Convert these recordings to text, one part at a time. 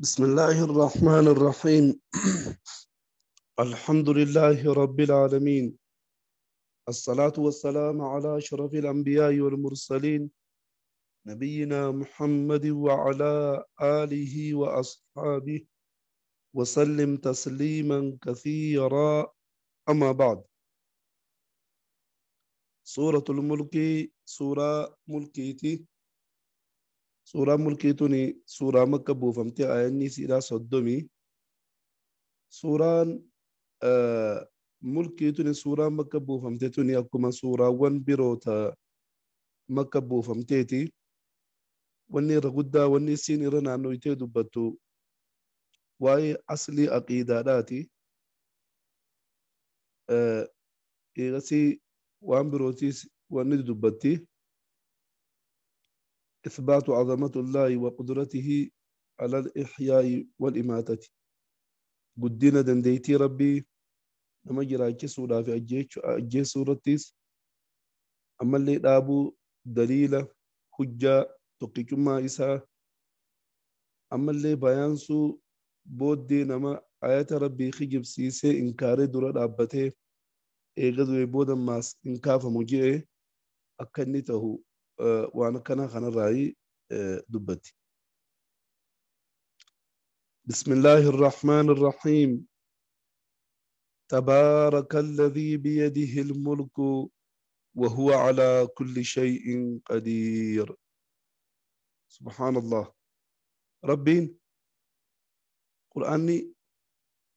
بسم الله الرحمن الرحيم. الحمد لله رب العالمين، الصلاة والسلام على أشرف الأنبياء والمرسلين، نبينا محمد وعلى آله وأصحابه وسلم تسليما كثيرا. أما بعد، سورة الملك، سورة ملكيتي، سورة ملكيتني سورة مكة بوفمتي آياني سيرا صدمي. سورة ملكيتني سورة مكة بوفمتي أكما سورة ون بروتا مكة بوفمتي وني رغدا وني سين إرنا نويتي دبتو واي أصلي أقيداتي إيغسي وان بروتيس وني دبتي إثبات عظمة الله وقدرته على الإحياء والإماتة. قدنا دنديتي ربي نما جراكي سورة في أجي سورتيس أما اللي دابو دليل حجة تقيكما إسا أما اللي بيانسو بودي نما آيات ربي خجب سيسي إنكاري درا دابته إيغدو بودا ماس إنكاف مجيء أكنته وأنا كان خنا رأي دبتي. بسم الله الرحمن الرحيم. تبارك الذي بيده الملك وهو على كل شيء قدير. سبحان الله. ربين قرآني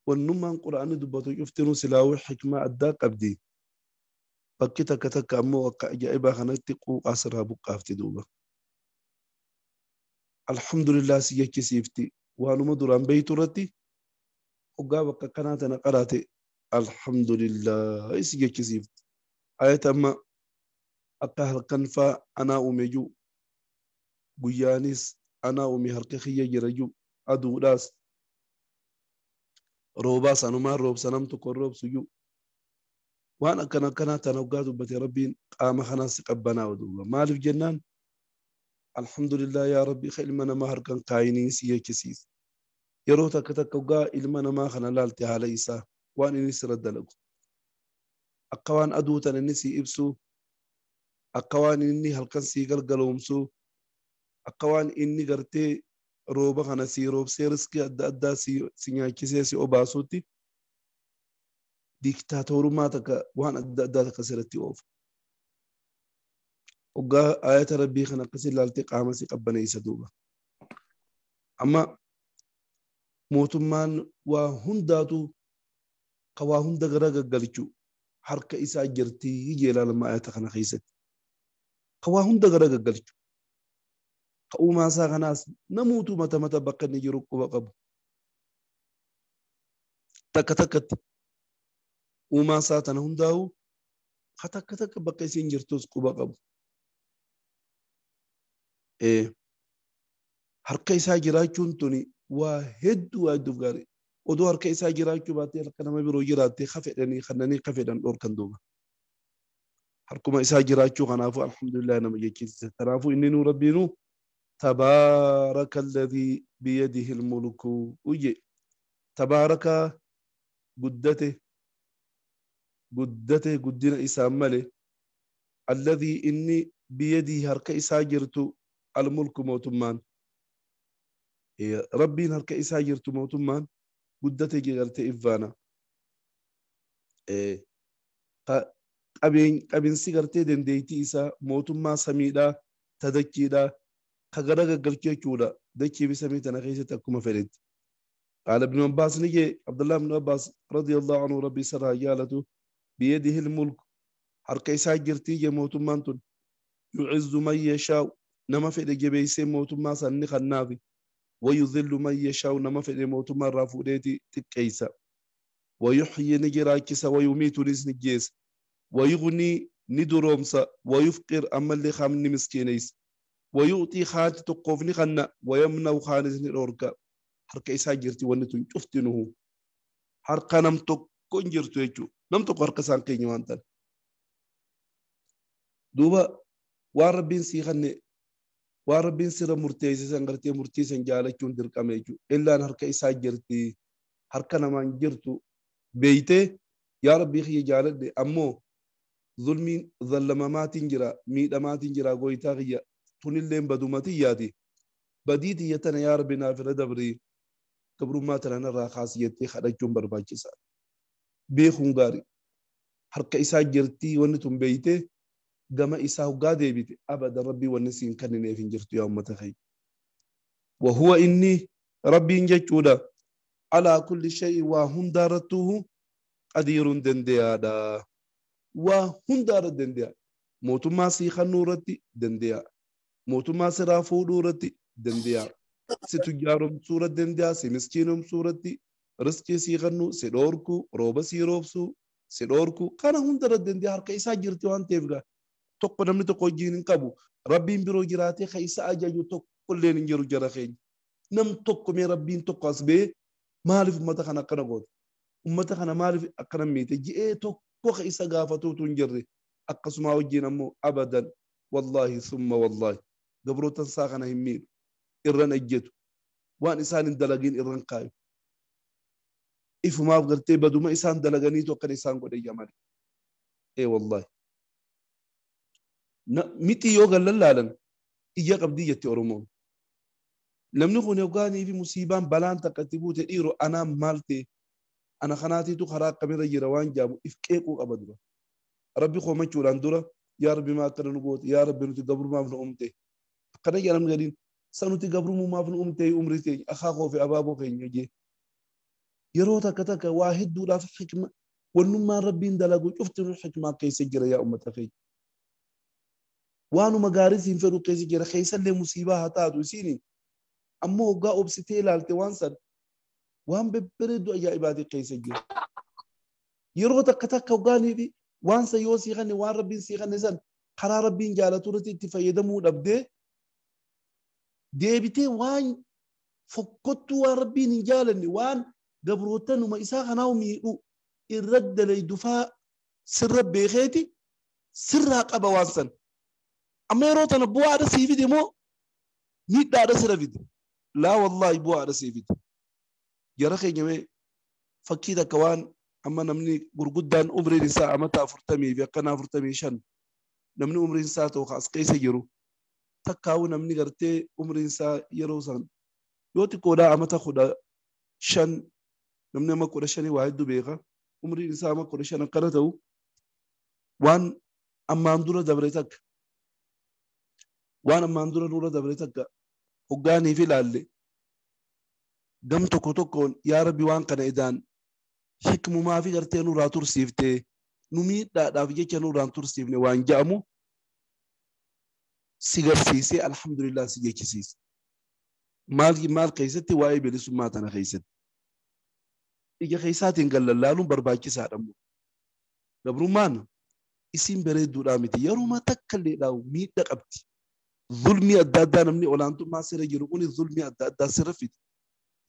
والنمان قرآني دبتو يفتنو سلاوي حكمة أدى قبدي بكتا كتك أمو أجائبا خنتي قو أسرها بقافتي دوبا. الحمد لله سيكي سيفتي وانو مدران بيتورتي وقابك قناتنا قراتي الحمد لله سيكي سيفتي. آية أما أقهر كنفا أنا أميجو قيانيس أنا أمي هرقخية جرجو أدو راس روباس أنو ما روب سنمتو كروب سجو وانا كان كانت انا وقادو بتي ربي قام خناس قبنا ودوبا مالف جنان. الحمد لله يا ربي خيل من ما هركن قاينين سي كسيس يروتا كتكوغا ilma ما خنا لالتي على إسا وان إني سرد لكو أقوان أدوتا إني سي إبسو أقوان إني هلكن سي قلقلومسو أقوان إني قرتي روبا خنا سي روب سي رزقي أدى أدى سي سينيا سي أوباسوتي ديكتاتور تك وان أدى كسرتي أوف وقا آية ربي خنا قصير لالتي قامة سي قبنا يسدوبا. أما موتمان وهنداتو قوا هند غرق قلتشو حركة إسا جرتي يجي لما آية خنا خيست قوا هند غرق قلتشو قوما ساغناس نموتو متى متى بقى نجرو وقبو تك تكت وما ساتنا هنداو خطك تك بقى سينجرتوس قبا قبو إيه حركة إسا جراچون توني وهد وهد فغاري ودو حركة إسا جراچو باتي لكنا ما بيرو جراتي خفدني خنني خفدن دور كندوبا حركما إسا جراچو خنافو الحمد لله نما جيكيس ترافو إني نور ربينو تبارك الذي بيده الملك وجي تبارك قدته قدته قدنا إسام ملي الذي إني بيده هرك إساجرت الملك موتمان ربي هرك إساجرت موتمان قدته جرت إفانا إيه قبين سيجرت دنديتي إسا موتما سميدا تذكيدا خجرج قلتي كولا دكي بسميتنا خيسة تكما فريد. قال ابن عباس نجي عبد الله بن عباس رضي الله عنه ربي سرى جالته بيده الملك حركة ساجرتي موت مانتون يعز من يشاء نما في جبيسي موت ما سن خنافي ويذل من يشاء نما في موت ما رافودتي تكيسا ويحيي نجراكسا ويميت نجيس ويغني ندرومسا ويفقر أما اللي خامني مسكينيس ويؤتي خانت تقفني خنا ويمنع خانت نوركا حركة إساجرتي ونتون شفتنه حركة نمتك كنجرتو يجو نمتك حركة سانكيني وانتن دوبا واربين سيخني Waan Rabbiin sirra murteessisan gartee murtiisan jaalachuun dirqama jechuudha. Illaan harka isaa jirti, harka namaan jirtu beeytee yaa Rabbii kiyya jaaladhe ammoo zulmiin zallamamaatiin jira, miidhamaatiin jira gooytaa kiyya tunilleen baduma tiyyaati. Badii tiyya tana yaa Rabbi naaf irra dabrii gabrummaa tana narraa kaasi jettee kadhachuun barbaachisaadha. Beekuun gaarii. Harka isaa jirti wanni tun beeytee gama isaa hoggaa deebite abadan Rabbii wanni siin kennineef hin jirtu yaa ummata keenya. Wahuwa inni Rabbiin jechuudha alaa kulli shay'in waa hundaa irrattuuhu qadiiruun dandeeyaadha. Waa hundaa irratti dandeeya. Mootummaa sii kennuu irratti dandeeya. Mootummaa siraa fuudhuu irratti dandeeya. Si tujjaaromsuu irratti dandeeya. Si miskiinomsuu irratti riskii sii kennuu, si dhoorkuu, rooba sii roobsuu, si dhoorkuu kana hunda irratti dandeeya. Harka isaa jirti waan ta'eef gaa. Tokko namni tokko wajjin hin qabu. Rabbiin biroo jiraatee kan isa ajaju tokko illee hin jiru jara keenya. Nam tokko mee Rabbiin tokko as ba'ee maaliif ummata kana akkana goota? Ummata kana maaliif akkana miite? Ji'ee tokko kan isa gaafatuutu hin jirre. Akkasuma wajjin ammoo abadan wallaahi summa wallaahi gabrootan isaa kana hin miidhu. Irran ejjetu. Waan isaan hin dalagin irran kaayu. Ifumaaf gartee baduma isaan dalaganiitu akkana isaan godhe malee. Ee wallaahi. Mixii yoo gallallaalan ija qabdii jetti Oromoon. Namni kun hoggaanii fi musiibaan balaan takka itti buute dhiiroo anaan maal ta'e ana kanaatiitu karaa akkamirra jira waan jaamu if qeequu qaba dura. Rabbi komachuudhaan dura yaa Rabbi maa akkana nu goote yaa Rabbi nuti gabrummaaf nu uumte akkana jedhan gadiin sa nuti gabrummaaf nu uumte umrii teenya akaakoo fi abaaboo keenya jee. Yeroo takka takka waa hedduudhaaf hikma wannummaan Rabbiin dalagu cufti nu hikmaa keessa jira yaa uummata keenya. Waanuma gaarii siin fedhu keessa jira keessallee musiibaa haa taatu isiini ammoo hoggaa obsitee ilaalte waan san waan bebbereedduu ajaa'ibaati keessa jira. Yeroo takka takka hoggaanii fi waan san yoo sii kanne waan Rabbiin sii kanne san karaa Rabbiin jaalatu irratti itti fayyadamuu dhabdee deebitee waan fokkottuu waan Rabbiin hin jaalanne waan gabrootanuma isaa kanaa miidhu irra dalaydufaa sirra beekeeti sirraa qaba waan san. Amma yeroo tana bu'aadha sii fide moo miidhaadha sirra fide? Laa wallaahi bu'aadha sii fide. Jara keenya mee fakkii takka waan amma namni gurguddaan umriin isaa amata 40 fi akkana 45 namni umriin isaa ta'u as keessa jiru takkaa'u namni gartee umriin isaa yeroo san yoo xiqqoodhaa amata 15 namni amma 15 waa hedduu beeka umriin isaa amma 15 akkana ta'u waan ammaan dura dabre takka waan ammaan dura nurra dabre takka hoggaaniif ilaalle gam tokko tokkoon yaa Rabbi waan kana idaan hikmumaa fi gartee nurraa tursiifte nu miidhaadhaaf jecha nurraan tursiifne waan ja'amu si garsiisee alhamdulillah si jechisiise. Maal keessatti waa'ee bilisummaa tana keessatti. Ija keessaatiin gallallaaluun barbaachisaadha immoo. Gabrummaan isiin bareedduudhaa miti yeruma takka illee dhaawu miidha qabdi. Zulmii adda addaa namni olaantummaa sirra jiru kun zulmii adda addaa sirra fidi.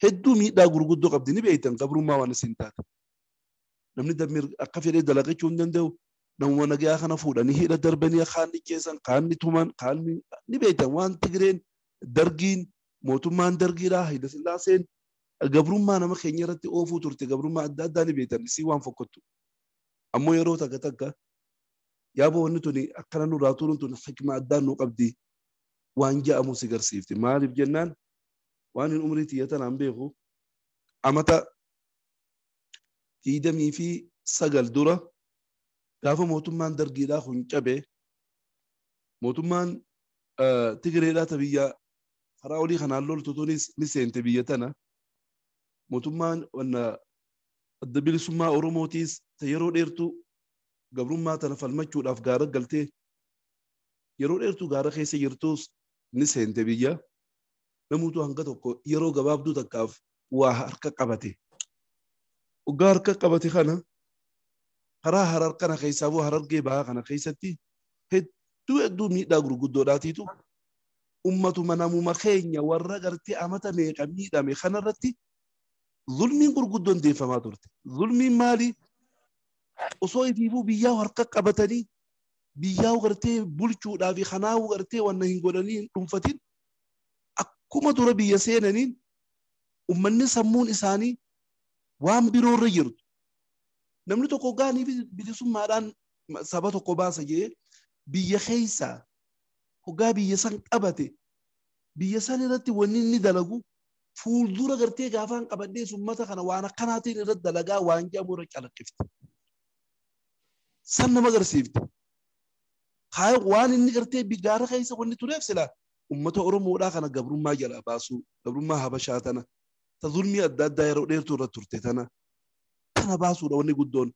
Hedduu miidhaa gurguddoo qabdi ni beektan gabrummaa waan isin taate. Namni akka fedhee dalagachuu hin danda'u. Namuma nagayaa kana fuudhanii hidha darbanii kaanni keessan kaanni tuman kaanni ni beektan waan Tigreen dargiin mootummaan dargiidhaa Hayila Sillaaseen gabrummaa nama keenya irratti oofuu turte gabrummaa adda addaa ni beektan isii waan fokkottu. Ammoo yeroo takka takka yaaboo wanni tuni akkana nurraa turuun tun hikma addaan nu qabdi waan ja'amu si garsiifti. Maaliif jennaan waan hin umrii tiyya tanaan beeku amata 29 dura gaafa mootummaan dargiidhaa kun cabe mootummaan Tigreedhaa ta biyya karaa olii kanaan loltu tunis ni seente biyya tana. Mootummaan adda bilisummaa Oromootiis ta yeroo dheertuu gabrummaa tana falmachuudhaaf gaara galtee yeroo dheertuu gaara keessa jirtus ni seente biyya. Namoota hanga tokko yeroo gabaabduu takkaaf waa harka qabate. Hoggaa harka qabate kana karaa Harar kana keessaa boo Harargee bahaa kana keessatti hedduu hedduu miidhaa gurguddoodhaatiitu ummatuma namuma keenya warra gartee amata meeqa miidhame kanarratti zulmiin gurguddoon deeffamaa turte. Zulmiin maali? Osoo ifiifuu biyyaa harka qabatanii Biyyaa gartee bulchuudhaa fi kanaa gartee wanna hin godhanii hin dhuunfatin akkuma dura biyya seenaniin ummanni sammuun isaanii waan biroorra jirtu. Namni tokko gaanii bilisummaadhaan saba tokko baasa jee biyya keessaa hoggaa biyya san qabate biyya san irratti wanni inni dalagu fuuldura gartee gaafaan qabadhee ummata kana waan akkanaatiin irratti dalagaa waan jedhamu irra calaqqifte. San nama agarsiifte. Waan inni gartee gaara keessa wanni tureef sila ummata Oromoodhaa kana gabrummaa jalaa baasuu gabrummaa Habashaa tana ta zulmii adda addaa yeroo dheertuu irra turte tana tana baasuudha wanni guddoon.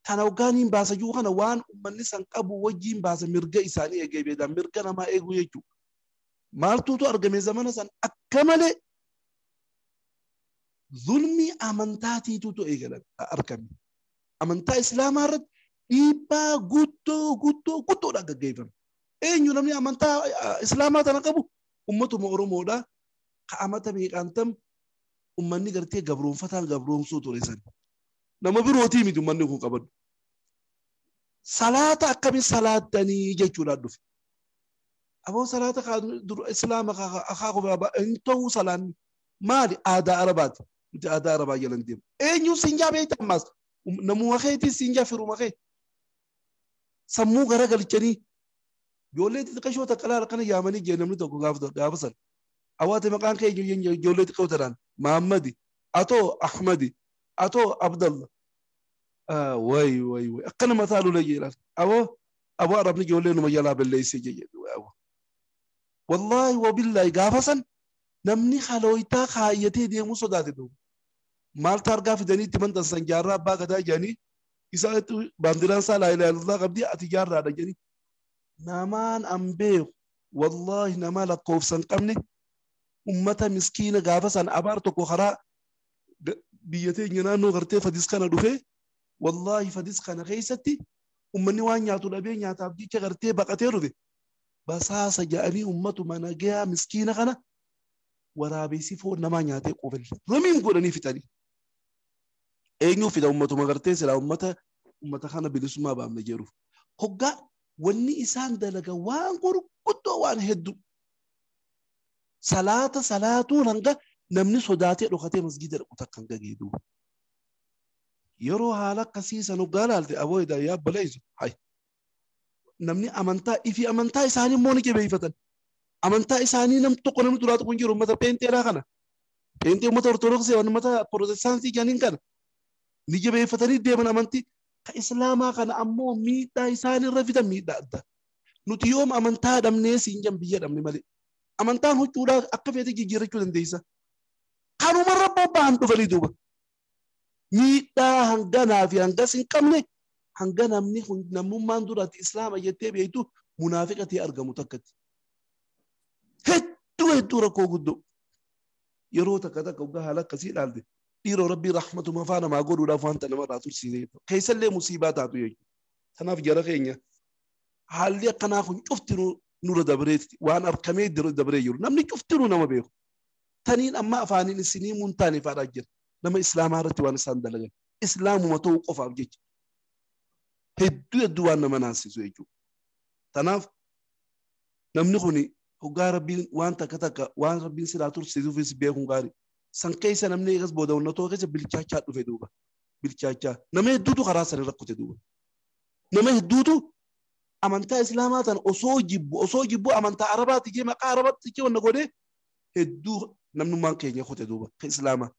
Kana hoggaaniin baasa jiru kana waan ummanni san qabu wajjiin baasa mirga isaanii eegee beekan mirga namaa eeguu jechuudha. Maaltuutu argame zamana san akka malee zulmii amantaatiitutu eegalan argame. Amantaa Islaamaa irratti dhiibbaa guddoo guddoo guddoodhaan gaggeeffame. Eenyu namni amantaa Islaamaa tana qabu ummatuma Oromoodhaa ka amata meeqaan tam ummanni gartee gabroonfataan gabroomsuu ture san. Nama birootii miti ummanni kun qabadu. Salaata akkamiin salaattanii jechuudhaan dhufe. Aboo salaata Islaama akaakuu hin ta'uu salaanni maali aadaa Arabaati. Nuti aadaa Arabaa jalan deemu. Eenyu siinjaa beekta ammaas namuma keetii siinjaa firuma kee. Sammuu garagalchanii ijoollee xixiqqashoo takka laala kana yaamanii jee namni tokko gaafa san. Awaate maqaan kee ijoollee xiqqoo tanaan Mahammadi atoo Ahmadi atoo Abdallah. Way way way akkana mataa lula jedhan. Aboo aboo Arabni ijoollee numa jalaa balleessee jedhu aboo. Wallaahi wabillahi gaafa san namni halooyitaa kaayyatee deemuu sodaate duuba. Maaltu argaa fidanii itti maxxansan jaarraa abbaa gadaa jedhanii isaatti baandiraan isaa laa ilaaha illallah qabdi ati jaarraadha jedhanii. Namaan an beeku wallaahi nama lakkoofsa hin qabne ummata miskiina gaafa san abaar tokko karaa biyya teenya naannoo gartee fadis kana dhufee wallaahi fadis kana keessatti ummanni waan nyaatu dhabee nyaataaf jecha gartee baqatee dhufe basaasa jedhanii ummatuma nagayaa miskiina kana waraabessi foon namaa nyaatee qofelle ramiin godhanii fixanii. Eenyu fida ummatuma gartee silaa ummata kana bilisummaa baafne jedhuuf. Hoggaa wanni isaan dalagan waan gurguddoo waan hedduu. Salaata salaatuun hanga namni sodaatee dhokatee masgiida dhaqu takka hanga geeduu. Yeroo haala akkasii san hoggaa laalte aboo yaa baleessu hay. Namni amantaa ifi amantaa isaanii immoo ni jabeeffatan. Amantaa isaanii nam tokko namni duraatu kun jiru uummata peenteedhaa kana. Peentee uummata Ortodoksii uummata Protestaantii jedhaniin kana. Ni jabeeffatanii deeman amantii. Ka Islaamaa kana ammoo miidhaa isaanirra fidan miidhaa adda. Nuti yoom amantaa dhabnee siin jan biyya dhabne malee. Amantaan huccuudhaa akka feete jijjiirrachuu dandeessa. Kanumarra bobba'an dhufanii duuba. Miidhaa hanganaa fi hangas hin qabne hanga namni namummaan duraatti Islaama jettee beektu munaafiqa ta'ee argamu takkatti. Hedduu hedduu rakkoo guddoo. Yeroo takka takka hoggaa haala akkasii ilaalte dhiiroo rabbii rahmatuma afaan namaa godhuudhaaf wanta namarraa tursiisee keessallee musiibaa taatu jechuudha. Kanaaf jara keenya haalli akkanaa kun cufti nurra dabreetti waan argamee dabree jiru namni cuftinuu nama beeku. Taniin amma afaaniin isinii mun taane faadhaa jira. Nama Islaamaa irratti waan isaan dalagan. Islaamuma ta'uu qofaaf jecha. Hedduu hedduu waan nama naasisu jechuudha. Kanaaf namni kun hoggaa rabbiin waan takka takka waan rabbiin silaa tursiisuufis beekuun gaarii. San keessa namni eegas booda onnatoo keessa bilchaachaa dhufe duuba. Bilchaachaa. Nama hedduutu karaa sana rakkute duuba. Nama hedduutu amantaa Islaamaa tan osoo jibbu amantaa Arabaatti jee maqaa Arabaatti jee wanna godhee hedduu namnummaan keenya kute duuba. Ka Islaamaa.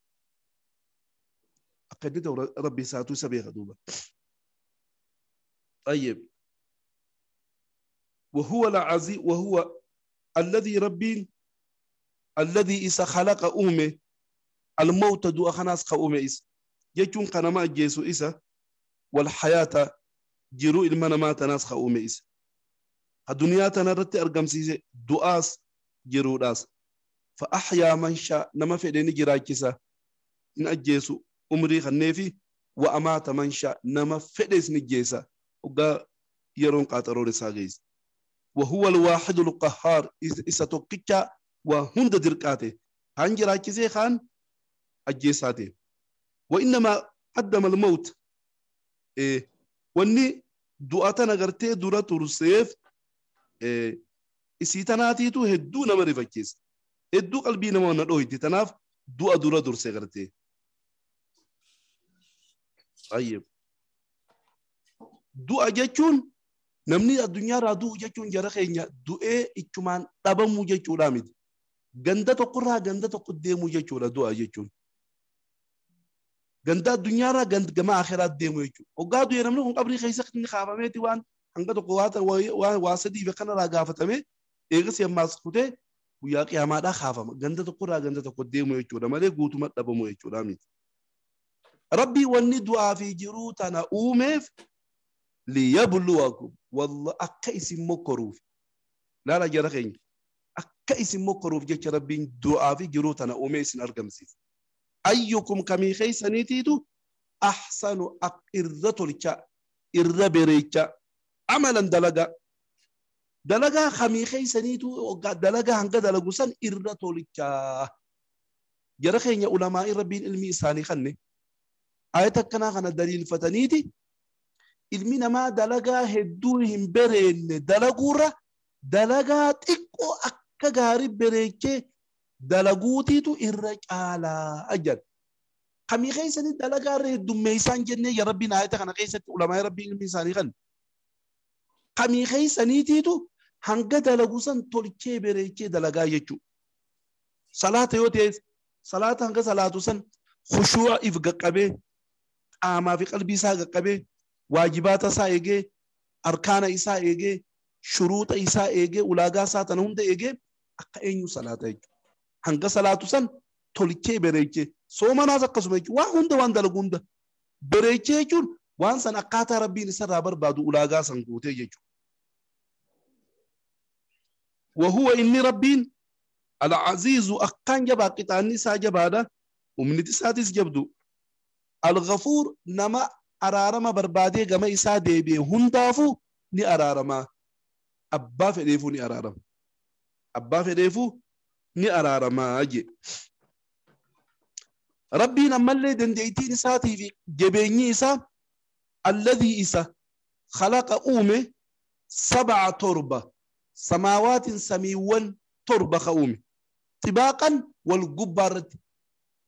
Akka inni ta'u rabbi isaatu isa beeka duuba. طيب وهو العزيز وهو الذي ربي الذي إذا خلق أمه الموت دو خناس قومه إس يجون قنما جيسو إسا والحياة جرو المنما تناس قومه إس الدنيا تنرت أرقم سيسي دعاس جرو داس فأحيا من شاء نما في ديني جراكسا إن أجيسو أمري خنيفي وأمات من شاء نما في ديني جيسا وقا يرون قاترون ساغيس وهو الواحد القهار إسا توقيتا وهند دركاته خان جراكسي خان أجيساته وإنما قدم الموت إيه واني Du'a tana gartee dura turseef isii tanaatiitu hedduu nama rifachiisa. Hedduu qalbii nama na dhooyti. Tanaaf du'a dura durse gartee. Tayyib. Du'a jechuun namni addunyaarraa du'u jechuun jara keenya du'ee ichumaan dhabamuu jechuudha miti. Ganda tokkorraa ganda tokko deemuu jechuudha du'a jechuun. Ganda addunyaarraa gama akhiraat deemu jechuudha. Hoggaa du'e namni kun qabrii keessa inni kaafameeti waan hanga tokko waa sadii fi kanarraa gaafatame eegas ammaas kutee guyyaa qiyaamaadhaa kaafama. Ganda tokkorraa ganda tokko deemu jechuudha malee guutuma dhabamu jechuudha miti. Rabbii wanni du'aa fi jiruu tana uumeef liyabluwakum walla akka isin mokkoruuf laala jara keenya akka isin mokkoruuf jecha Rabbiin du'aa fi jiruu tana uumee isin argamsiisa. Ayyukum kamii keeysaniitiitu ahsanu irra tolcha irra bereecha amalan dalagaa dalagaa kamii keeysaniitu dalagaa hanga dalagu san irra tolcha. Jara keenya ulamaa'ii Rabbiin ilmi isaanii kanne ayata akkanaa kana daliilfataniiti ilmi namaa dalagaa hedduu hin bereenne dalaguurra dalagaa xiqqoo akka gaarii bereechee dalaguutiitu irra caalaa ajjan. Kamii keessatti dalagaa irra heddummeessaan jennee yaa Rabbiin ayata kana keessatti ulamaa Rabbiin ilmi isaanii kan. Kamii keessaniitiitu hanga dalagu san tolchee bereechee dalagaa jechuudha. Salaata yoo ta'e salaata hanga salaatu san khushuu'a if qaqqabee qaamaa fi qalbii isaa qaqqabee waajibaata isaa eegee arkaana isaa eegee shuruuxa isaa eegee ulaagaa isaa tana hunda eegee akka eenyu salaata jechuudha. Hanga salaatu san tolchee bereechee soomanaas akkasuma jechuudha. Waan hunda waan dalagu hunda bereechee jechuun waan san akkaataa Rabbiin isarraa barbaadu ulaagaa san guutee jechuudha. وهو إني ربين العزيز أكان جبا قطعني سا جبادا ومن تساتيس جبدو الغفور نما أرارما بربادي غما إسا ديبي هندافو ني أرارما أبا فديفو ني أرارما أبا فديفو ني أرارما أجي ربي نما اللي دنديتين ساتي في جبيني إسا الذي إسا خلق أومي 7 تربة سماوات سميوان تربة خؤومي طباقا والجبارة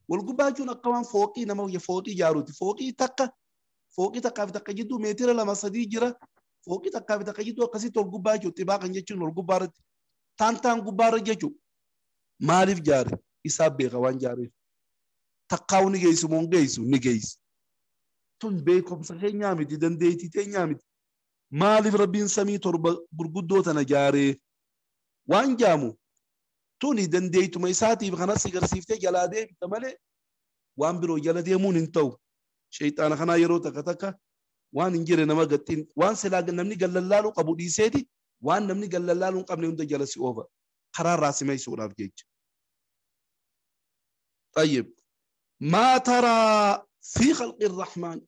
والجبار جون أقوام فوقي نما فوقي جاروتي فوقي تقة فوقي تقة في تقة جدو متر لما صدي جرا فوقي تقة في تقة جدو قصيت والجبار جو طباقا جتون والجبارة تان تان جبارة جتو مالف جاري إساب بيغوان جاري تقاو نجيس مون جيسو نجيس تون بيكم صحيح نعمتي دنديتي تنعمتي مالف ربين سمي تربة برجدو تنجاري وان جامو توني دنديتو ميساتي بخناسي غرسيفتي جلادي بتملي وان برو جلادي مون انتو شيطان خنا يرو تكتكا وان انجري نما قتين وان سلاق نمني قللالو قبو ديسيتي وان نمني قللالو قبل يوم جلسي اوفر قرار راسي ما يسوق جيج. طيب ما ترى في خلق الرحمن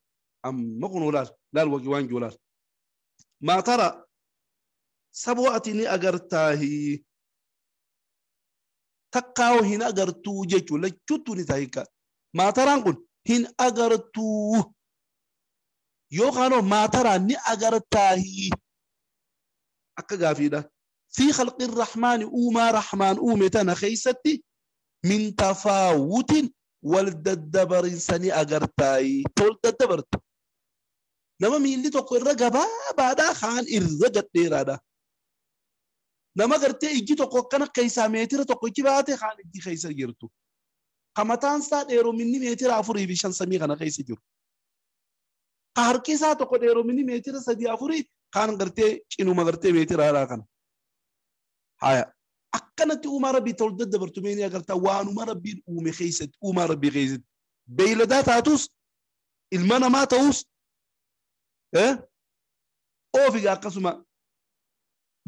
ام مقنو لا لا الوجوان جولال ما ترى سبواتني أجرتاهي تقاو هنا أجرتو جيتو لجتو نتاهيكا ما ترى نقول هن أجرتو يوخانو ما ترى ني أجرتاهي أكا في خلق الرحمن أوما رحمن أومتنا خيستي من تفاوت والدبر سني أجرتاهي تول دبرت nama miilli tokko irra gabaabaadhaa kaan irra gadheeraadha. Nama gartee ijji tokko akkana keessaa meetira tokko ijji baate kaan ijji keessa jirtu. Ka mataan isaa dheerominni meetira 4 fi 5 samii kana keessa jiru. Ka harki isaa tokko dheerominni meetira 3 4 kaan gartee cinuma gartee meetira haaraa kana. Haya akkanatti uumaa Rabbii tol daddabartu meenii agartaa waanuma Rabbiin uume keessatti uumaa Rabbii keessatti beeyladaa taatus ilma namaa ta'us oofiga akkasuma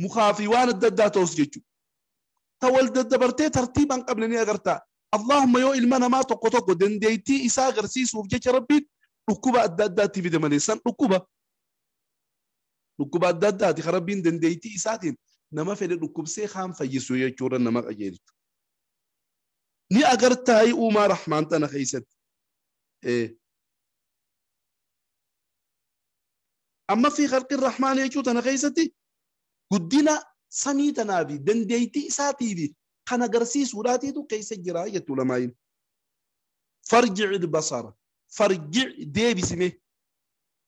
mukaa fi waan adda addaa ta'us jechuudha. Ta wal daddabartee tartiibaan qabne ni agartaa. Allahumma yoo ilma namaa tokko tokko dandeettii isaa agarsiisuuf jecha Rabbiin dhukkuba adda addaatti fide malee san dhukkuba. Dhukkuba adda addaati kan Rabbiin dandeettii isaatiin nama fedhe dhukkubsee kaan fayyisu jechuudha nama qajeelchu. Ni agartaa uumaa Rahmaan tana keessatti. Amma fi khalqi rahmaan jechuu tana keessatti guddina samii tanaa fi dandeettii isaatii fi kan agarsiisuudhaatiitu keessa jira jettu lamaayin. Farjic albasara. Farjic deebisime.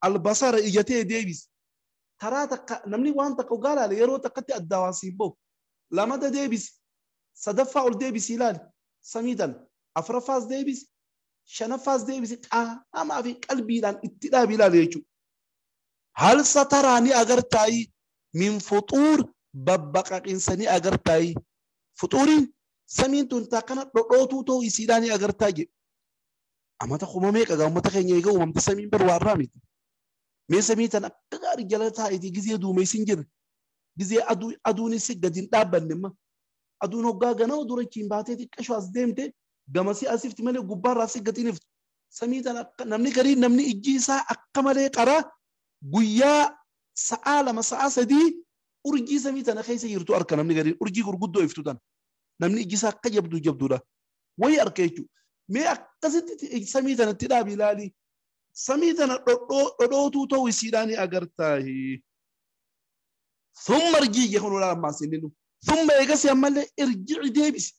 Albasara ijatee deebisi. Taraa takka namni waan takka ogaa laale yeroo takkatti addaa waan siin bahu. Lamada deebisi. Sadaffaa ol deebisi ilaali. Samii tana. Afuraffaas deebisi. Shanaffaas deebisi. Qaamaa fi qalbiidhaan itti dhaabi ilaali jechuudha. Hal sataraa ni agartaayi min fuxuur babbaqaqinsa ni agartaayi. Fuxuuriin samiin tun takkana dhodhootuu ta'uu isiidhaa ni agartaa jedhe. Amata kuma meeqa gaa uummata keenya egaa uumamte samiin bar waarraa miti. Mee samii tana akka gaarii jala taa'eeti gizee duumessi hin jirre. Gizee aduunis gadi hin dhaabbanne ma. Aduun hoggaa ganama dura achiin baatee xiqqashoo as deemte gamasii asifti malee gubbaarraa asii gadi hin iftu. Samii tana namni garii namni ijji isaa akka malee qaraa guyyaa sa'aa 2 sa'aa 3 urjii samii tana keessa jirtu arka namni gariin urjii gurguddoo iftu tana. Namni ijji isaa akka jabduu jabduudha. Wayii arka jechuudha. Mee akkasitti samii tanatti dhaabi ilaali. Samii tana dhodhootuu ta'uu isiidhaan ni agartaahi. Thumma irji'i jedhu ammaas inni nu. Thumma eegasii ammallee irji'i deebisi.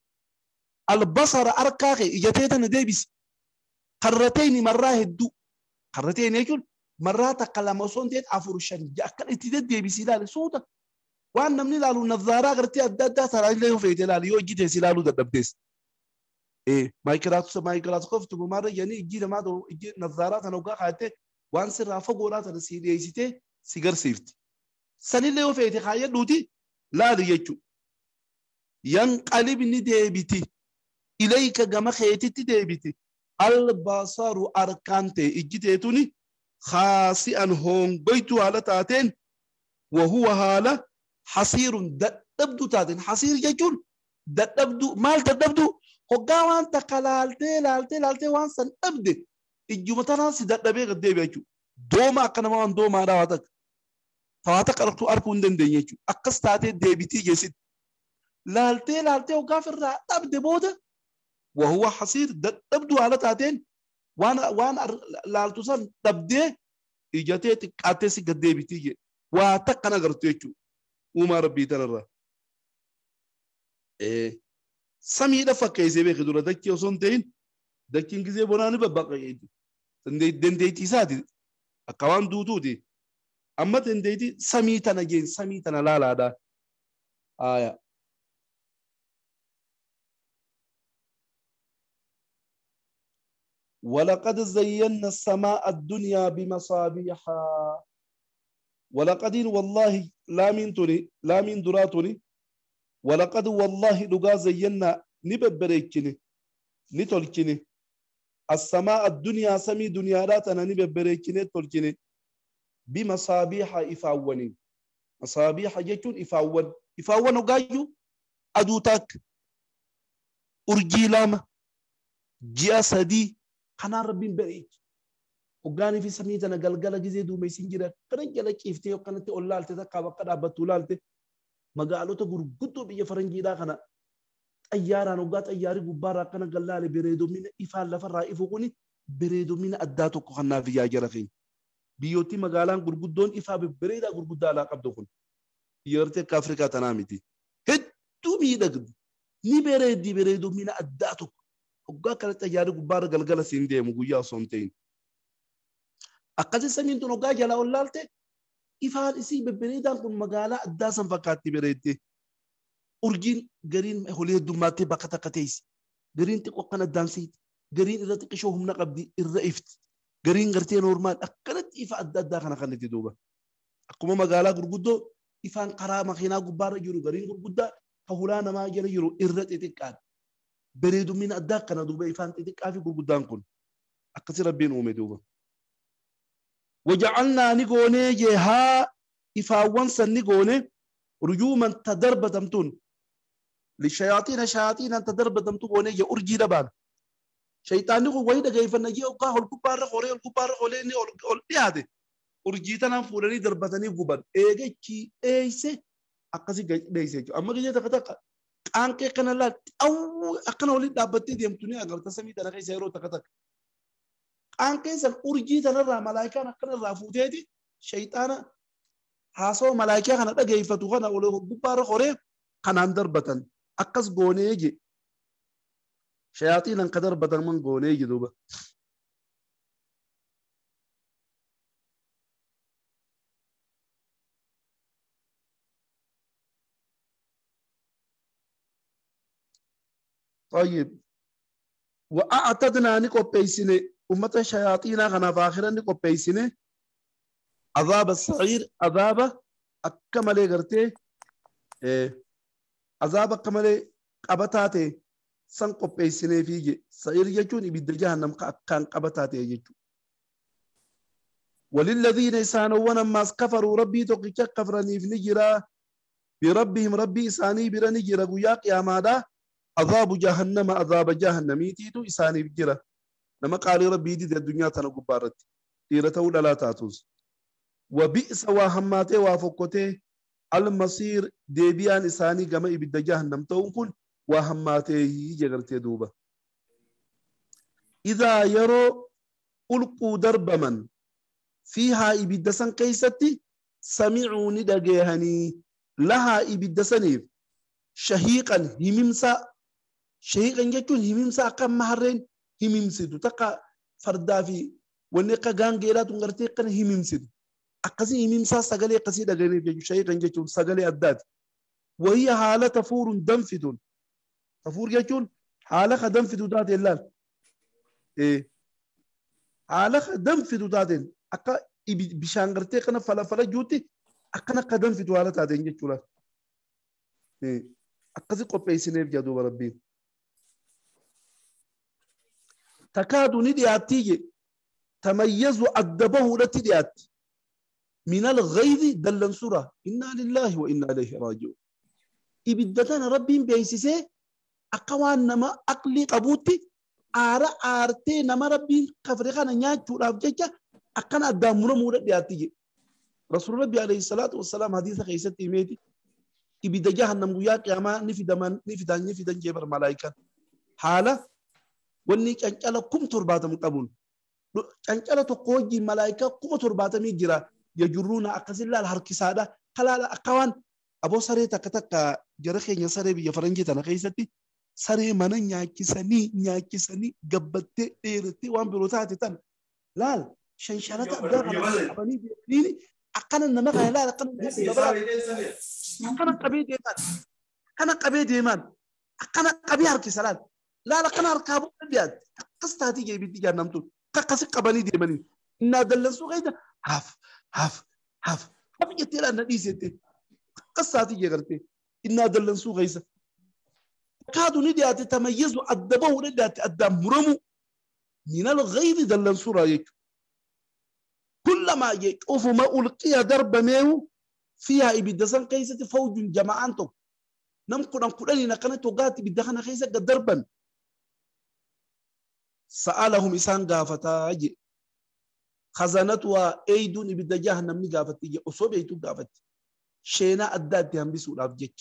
Albasara harkaa kee ijatee tana deebisi. Karrateyni marraa hedduu. Karrateyni jechuun marraa takka 2 osoo hin ta'in 4 5 6 akka itti deddeebisi ilaali suuta. Waan namni ilaalu nazaaraa agartee adda addaa taraa illee yoo feete ilaali yoo ijji teessi ilaaluu dadhabdees. Maayikiraaskoof tumamarra jedhanii ijji namaa ijji nazaaraa tana hoggaa kaa'attee waan sirraa fagoodhaa tana si dhiyeessitee si garsiifti. Sanillee yoo feete kaayyadhuuti laali jechuudha. Yanqalib ni deebiti. Ilayka gama keetitti deebiti. Albasaru arkaan ta'e ijji teetuni khaasi'an hongoytuu haala taateen wahuwa haala hasiirun dadhabduu taateen. Hasiir jechuun dadhabduu maal dadhabduu? Hoggaa waan takka laaltee laaltee laaltee waan san dhabde ijjuma tanaan si dadhabee gad deebi'a jechuudha. Dooma akka nama waan doomaadhaa waa takka. Tawaa takka arguu arguu hin dandeenye jechuudha. Akkas taatee deebitii geessitti. Laaltee laaltee hoggaa ofirraa dhabde booda wahuwa hasiir dadhabduu haala taateen waan laaltu san dhabdee ijatee xiqqaattee si gad deebitii jedhe. Waa takka agartu jechuudha. Uumaa rabbii tanarraa. Samiidha fakkeessee beeke dura dachee osoo hin ta'in dachiin gizee bonaa ni babbaqaqeeti. Dandeettii isaati. Akka waan duutuuti. Amma dandeettii samii tana jeen samii tana laalaadha. Aayaa. ولقد زينا السماء الدنيا بمصابيح. ولقد والله لا من توني لا من دراتوني. ولقد والله لقا زينا نببريكني نتولكني السماء الدنيا سمي دنيا راتنا نببريكني تولكني بمصابيح إفاوني. مصابيح جتون إفاون إفاون وقايو أدوتاك أرجي لama ji'a 3 kanaan rabbiin bareeche. Hoggaanii fi samii tana galgala gizee duumessi jira kana jala ciiftee akkanatti ol laalte takkaa bakka dhaabbattu laalte magaalota gurguddoo biyya faranjiidhaa kana xayyaaraan hoggaa xayyaarri gubbaarraa akkana gallaale bareedomina ifaan lafarraa ifu kuni bareedomina addaa tokko kanaaf yaa jara keenya. Biyyoottii magaalaan gurguddoon ifaa babbareedaa gurguddaa alaa qabdu kun biyya gartee akka Afrikaa tanaa miti. Hedduu miidhagdi ni bareeddi bareedomina addaa tokko. Hoggaa akkana xayyaarri gubbaarra galgala siin deemu guyyaa osoo hin ta'in. Akkasi samiin tun hoggaa jalaa ol laalte ifaan isii babbareedaan kun magaalaa addaa san fakkaatti bareedde. Urjiin gariin horii heddummaatti bakka takka teessi. Gariin xiqqoo akkana addaamsiiti. Gariin irra xiqqishoo humna qabdi irra ifti. Gariin gartee noormaal akkanatti ifa adda addaa kana kan itti duuba. Akkuma magaalaa gurguddoo ifaan karaa makiinaa gubbaarra jiru gariin gurguddaa ka hulaa namaa jala jiru irra xixiqqaadha. Bareedumina addaa akkana duuba ifaan xixiqqaa fi gurguddaan kun akkasi rabbiin uume duuba. وجعلنا نغوني جها إفاوان سنغوني رجوما تدربتمتون للشياطين شياطين تدربتمتون غوني جه أرجي لبان شيطان نقول ويدا كيف نجي أوكا الكبار خوري الكبار خوري ني أول أرجي تنا فورني دربتني غبان إيه كي إيسه أقصي ليسه أما كذا تكتك أنك كنا لا أو أكنا ولي دابتي ديمتوني أقرأ تسمي تنا كي سيرو تكتك أنك سن أرجي تنا را ملايكة أكنا رافوتي دي Shayxaana haasawaa malaayikaa kana dhageeffatu kana ol gubbaarra qoree kanaan darbatan akkas goonee je shayaaxiinan ka darbatan man goonee je duuba. طيب وأعتدنا نقبيسني أمة الشياطين خنا فاخرا نقبيسني عذاب السعير عذاب أكمل غرتي عذاب أكمل قبطاتي سن قبيسني فيجي سعير يجون يبد جهنم كان قبطاتي يجون وللذين يسانون ما كفروا ربي تقيك كفرني في نجرا بربهم ربي إساني برنجرا قياق يا ماذا عذاب جهنم عذاب جهنم تيتو إساني بجرا لما قال ربي دي الدنيا تنقبارت تيرته لا تاتوز وبئس وهماته وافقته المصير ديبيان إساني كما إبدا جهنم تونكن وهماته يجرت دوبة إذا يروا ألقوا درب من فيها إبدا سن كيستي سمعوا ندقيهني لها إبدا سنيف شهيقا هممسا شهيقا يجون هممسا كم مهرين هممسدو تقا فردافي ونقا غانغيرات ونغرتي قن هممسدو أقصي هممسا سغلي قصيدة غريب شهيقا يجون سغلي أداد وهي حالة تفور دنفد تفور يجون حالة دنفد ذات الله إيه حالة دنفد ذات أقا بشانغرتي قن فلا فلا جوتي أقنا قدم في دوالة تاتين يجون إيه أقصي قبيسني بجدو ربي تكاد ندياتي تميز أدبه لتديات من الغيظ دلن سورة إنا لله وإنا إليه راجعون إبدتنا ربي بيسيسي أقوان نما أقلي قبوتي آرا آرتي نما ربي كفرقانا نياتشو رافجيكا أقنا أدامنا مورا دياتي رسول ربي عليه الصلاة والسلام حديث خيستي ميتي إبدا جهنم ويا قيامة نفدمان نفدان نفدان جبر ملائكة حالة وني كان كم ترباتم قبول كان تقوجي ملائكة كم ترباتم يجرا يجرون أقصي الله الحركسادة قال أقوان أبو سري تكتك جرخي نسري بيفرنجي تنخيستي سري من نياكسني نياكسني قبتي إيرتي وان بروتاتي تن لا شنشلة أبني بيقليني أقنا النمغة لا أقنا أقنا قبي ديمان أقنا قبي ديمان أقنا قبي هركي سلام لا لا قنا ركابو البياد قصتها تيجي بيدي جهنم قصي قبني ديماني إن دلسو غيدا هاف هاف هاف هاف جتي لأن ديسيتي قصتها تيجي غرتي إن دلسو غيسا كادوا نديات تميزوا أدبه نديات أدمرمو من الغيظ دلسو رايك كلما يشوفوا ما ألقي درب ميو فيها إبدسان قيسة فوج جماعانتو نمقنا قراني نقنتو قاتي بدخنا خيسة دربا سألهم إسان قافتا خزانتها أيدون إبدا جهنم نقافتي أصوب أيدون قافتي شينا أداتي هم بسول أفجيك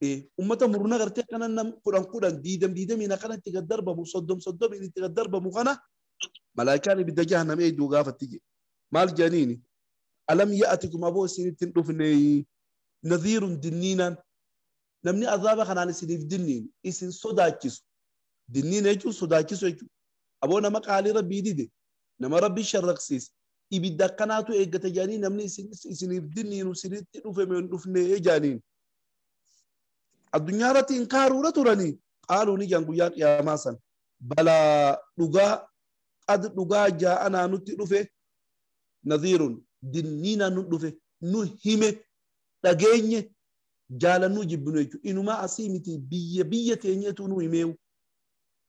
إيه أمتا مرنا غرتي كنا نم قران قران ديدم ديدم إن كانت تقدر بمصدم صدم إن تقدر بمغنى ملائكة إبدا جهنم أيدون قافتي مال جنيني ألم يأتكم أبو سنين تنطفني نذير دنينا نمني عذاب خنان سنين دنين إسن صداكيس دنين يجو صداكيس يجو أبو نما قال ربي ديدي نما ربي شرقسيس إبدا قناتو إيجتجاني نمني إسن دنين وسنين تنطفني إجانين الدنيا رتي إنكاروا رتوراني قالوا نيجان قياك يا ماسن بلا لغا قد لغا جاءنا نتلفه نذير دنينا ندفه نهمه دغيني جالنو جبنو يجو انما اسيمتي بيه بيه تنيتو نو يميو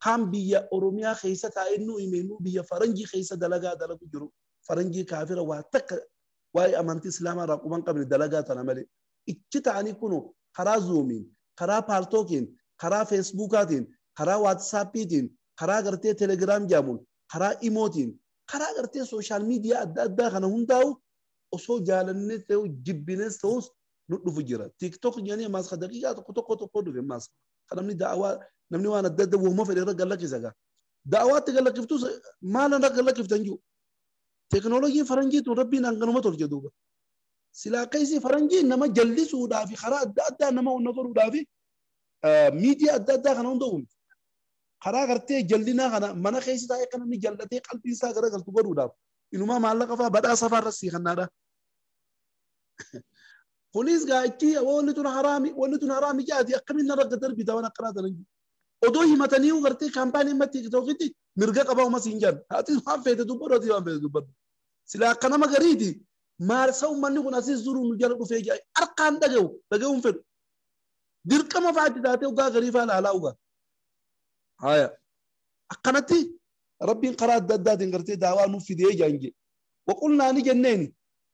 كان بيه اورميا خيسه تا انو يمينو بيه فرنجي خيسه دلغا دلغو جرو فرنجي كافر واتك واي امانتي اسلام راقوبان قبل دلغا تنملي اتشتاني كونو خرا زومين خرا بالتوكين خرا فيسبوكاتين خرا واتسابيتين خرا غرتي تليجرام جامون خرا ايموتين خرا غرتي سوشيال ميديا ادى ادا خنا هنداو osoo jaalannee ta'u jibbines ta'us nu dhufu jira. TikTok jedhanii ammaas ka daqiiqaa tokko tokko tokko dhufe ammaas. Kan namni da'awaa namni waan adda adda uumama fedhe irra gallakkisa gaa. Da'awaatti gallakkiftus maal irra gallakkiftan jiru. Teknooloojiin faranjiitu rabbiin hanganuma tolche duuba. Silaa keessi faranjiin nama jallisuudhaa fi karaa adda addaa nama hunda godhuudhaa fi miidiyaa adda addaa kana hunda uumte. Karaa gartee jallinaa kana mana keessa taa'ee kan inni jallatee qalbiin isaa garagaltu godhuudhaaf inumaa maallaqa fa'aa badhaasa fa'aa irra siiqannaadha. Kunis gaachi wanni tun haraami wanni tun haraami jaati akkamiin narra darbita waan akkanaa tanan odoo himatanii gartee kaampaanii amma tiiktookitti mirga qabaa umas hin jedhan ati waan feete dubbadhu ati waan feete dubbadhu silaa akka nama gariiti maal sa uummanni kun asis zuruu nu jala dhufee jaa harkaan dhaga'u dhaga'uun fedhu dirqama fa'aatti taatee ugaa garii fa'aa laalaa ugaa haya akkanatti rabbiin karaa adda addaatiin gartee daawaa nuuf fidee jaan jee waqulnaa ni jenneeni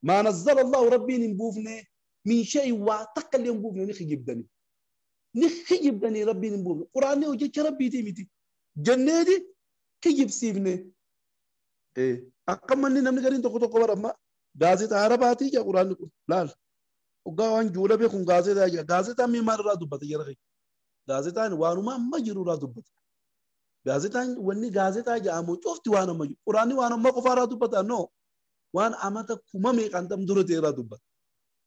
maa nazzala allahu rabbiin hin buufne من شيء واتقل يوم بوفني نخي جبدني نخي جبدني ربي نبوفني قرآني وجهك ربي تيمتي جنادي كيجيب سيفني إيه أكمل لنا من قرين تقول تقول ربما غازي عرباتي يا قرآن لا وقاوان جولا بيكون غازي دا غازي تامي مار را دبت يا رخي غازي تان وانو ما مجرو را دبت غازي تان وني غازي تا جامو شفتي وانا مجرو قرآني وانا ما كفارا دبت نو وان أمتا كمامي كانتم درتي را دبت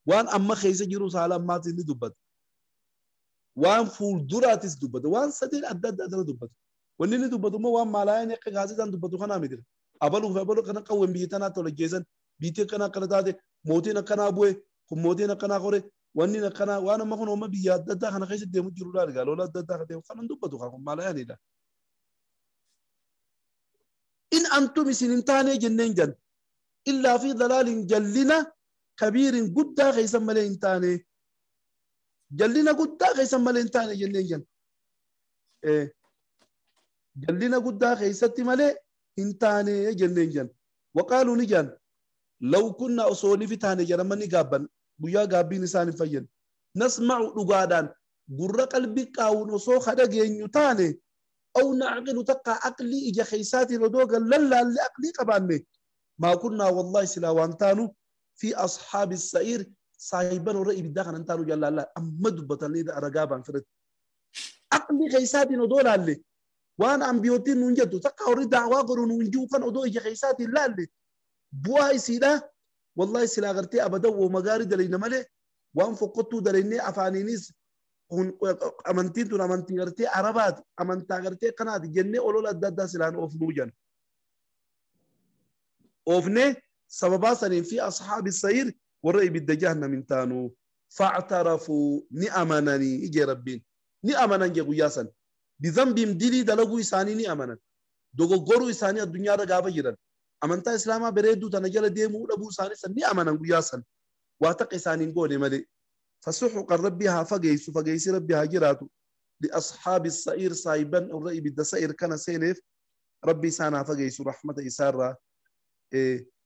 waan amma keessa jiru saala ammaatiin ni dubbata. Waan fuulduraatis dubbata. Waan sadeen adda addaa dhala dubbata. Wanni inni dubbatu immoo waan maalaayaan akka gaazexaan dubbatu kanaa miti. Abaluu fi abaluu kana qawween biyya tanaa tola geessan biitii akkanaa akkana taate mootiin akkanaa bu'e kun mootiin akkanaa kore wanni akkanaa waan amma kun ooma biyya adda addaa kana keessa deemu jirudha argaa lola adda addaa kan deemu kanan dubbatu kan kun maalaayaanidha. In antum isin hin taanee jenneen jan illaa fi dalaalin jallina كبير قدا خيسا ملين تاني جلنا قدا خيسا ملين تاني جلين جن إيه جلنا قدا خيسا ملي انتاني جلين جن وقالوا نجان لو كنا أصولي في تاني جن من قابن بيا قابين نسان فين نسمع لقادان قرى قلبي أو نصو خدق ينتاني أو نعقل تقع عقلي إجا خيساتي ردوغا للا اللي عقلي قباني ما كنا والله سلاوان تانو في أصحاب السعير صاحبان الرأي بالداخل أنت رجال الله أما دبتني إذا رجابا فرد أقلي خيساتي ندول اللي وأنا عم بيوتين ننجدو تقع دعوة قرون ونجو كان أدو إجا خيساتي لا اللي بواي سيدا والله سلا غرتي أبدا ومغاري دلينا مالي وأن فقدتو دليني أفانينيس أمنتين تون أمنتين غرتي عربات أمنتا غرتي قناة جنة أولولا دادا سلان أوفنوجان أوفني سببا سنين في أصحاب السعير والرأي بالدجاهن من تانو فاعترفوا نأمنني إجي ربين نأمنن جي قياسا بذنبهم دلي دلقوا إساني نأمنن دوغو غورو إساني الدنيا رقابة جران أمنتا إسلاما بريدو تنجل ديمو لبو إساني سن نأمنن قياسا واتق إساني نقولي ملي فسحق ربها فقيس فقيس ربها جراتو لأصحاب السعير صايبا الرأي بالدسائر كان سينف ربي سانا فقيس رحمة إسارة إيه